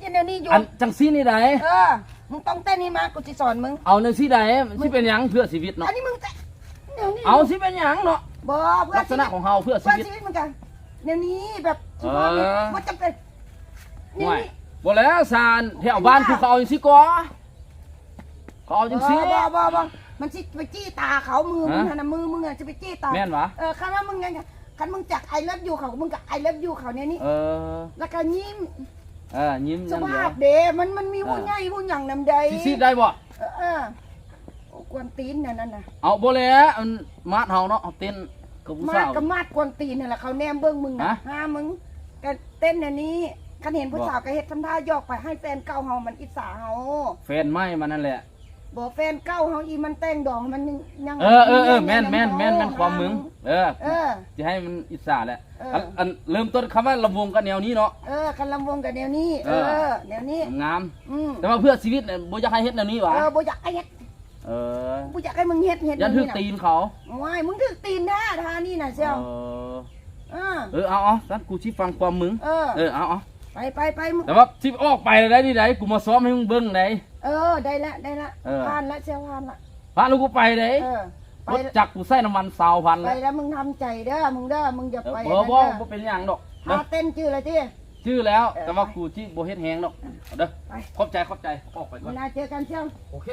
ເຮັດແນວນີ້ຢູ່ ອັນຈັ່ງຊີ້ນີ້ໃດ ເອີ ມຶງຕ້ອງເຕັ້ນນີ້ມາ ກູຊິສອນມຶງ ເອົາແນວຊີ້ໃດ ມັນຊິເປັນຫຍັງເພື່ອຊີວິດເນາະ ອັນນີ້ມຶງເຕັ້ນແນວນີ້ ເອົາຊິເປັນຫຍັງເນາະ ບໍ່ ເພື່ອ ລັກສະນະຂອງເຮົາເພື່ອຊີວິດ ເພື່ອຊີວິດມັນກໍແນວນີ້ ແບບ ເອີ ບໍ່ຈຳເປັນ ຫ້ວຍ ນີ້ ບໍ່ແລ້ວຊານ ແຖວບ້ານ ນີ້ນະ ຄືເຂົາເອົາຈັ່ງຊີ້ກໍ ເຂົາເອົາຈັ່ງຊີ້ ບໍ່ ບໍ່ ບໍ່ ມັນຊິໄປຈີ້ຕາເຂົາ ມືມຶງຫັ້ນນະ ມືມຶງຫັ້ນຊິໄປຈີ້ຕາ ແມ່ນຫວາ ເອີ ຄັນວ່າມຶງຍັງ ຄັນມຶງຈັກ I love you ເຂົາ ມຶງກໍ I love you ເຂົາແນວນີ້ ເອີ ແລ້ວກໍຍິ້ມ ເອີ ຍິ້ມຢ່າງດຽວ ສຸພາບເດ້ ມັນ ມັນມີຜູ້ໃຫຍ່ຜູ້ຫຍັງນຳໃດ ຊິ ຊິໄດ້ບໍ່ ເອີ ເອີ ໂອ້ ກວນຕີນນັ້ນນະ ເອົາບໍ່ແລ້ວ ອັນມາດເຮົາເນາະ ເຮົາເຕັ້ນກັບຜູ້ສາວ ມາດກໍມາດກວນຕີນຫັ້ນລະ ເຂົາແນມເບິ່ງມຶງນະ ຫາ ຫາມຶງ ກໍເຕັ້ນແນວນີ້ ຄັນເຫັນຜູ້ສາວກໍເຮັດທຳທ່າຢອກໄປ ໃຫ້ແຟນເກົ່າເຮົາມັນອິດສາເຮົາ ແຟນໃໝ່ມັນນັ້ນແຫຼະ ບໍ່ ແຟນເກົ່າເຮົາອີ່ມັນແຕ່ງດອງ ມັນຍັງ ເອີ ເອີ ເອີ ແມ່ນ ແມ່ນ ແມ່ນ ແມ່ນຄວາມມຶງ ເອີ ເອີ ຊິໃຫ້ມັນອິດສາແຫຼະ ເອີ ອັນ ອັນເລີ່ມຕົ້ນຄຳວ່າລຳວົງກໍແນວນີ້ເນາະ ເອີ ຄັນລຳວົງກໍແນວນີ້ ເອີ ເອີ ແນວນີ້ ງາມ ອືມ ແຕ່ວ່າເພື່ອຊີວິດນີ້ບໍ່ຢາກໃຫ້ເຮັດແນວນີ້ຫວາ ເອີ ບໍ່ຢາກໃຫ້ເຮັດ ເອີ ບໍ່ຢາກໃຫ້ມຶງເຮັດ ເຮັດ ຢ້ານຖືກຕີນເຂົາ ໂອ້ຍ ມຶງຖືກຕີນແທ້ທ່ານີ້ນະ ເຊວ ເອີ ເອີ ເອີ ເອົາ ເອົາ ຊັ້ນກູຊິຟັງຄວາມມຶງ ເອີ ເອີ ເອົາ ເອົາ ໄປ ໄປ ໄປ ແຕ່ວ່າຊິອອກໄປແລ້ວໄດ໋ນີ້ໄດ໋ ກູມາຊ້ອມໃຫ້ມຶງເບິ່ງໄດ໋ ເອີ ໄດ້ລະ ໄດ້ລະ ເອີ ຜ່ານລະ ເຊວ ຜ່ານລະ ຜ່ານແລ້ວກູໄປໄດ໋ ເອີ ໄປ ລົດຈັກກູໃຊ້ນ້ຳມັນຊາວພັນ ໄປລະ ລະ ມຶງທຳໃຈເດີ ມຶງເດີ ມຶງຢ່າໄປ ເອີ ບໍ່ ບໍ່ ບໍ່ເປັນຫຍັງດອກ ຖ້າເຕັ້ນຈື່ລະຕິ ຈື່ແລ້ວ ເອີ ແຕ່ວ່າ ໄປ ກູຊິບໍ່ເຮັດແຮງດອກ ເອີ ເດີ ໄປ ຂອບໃຈ ຂອບໃຈ ອອກໄປກ່ອນ ມື້ໜ້າເຈີກັນ ເຊວ ໂອເຄ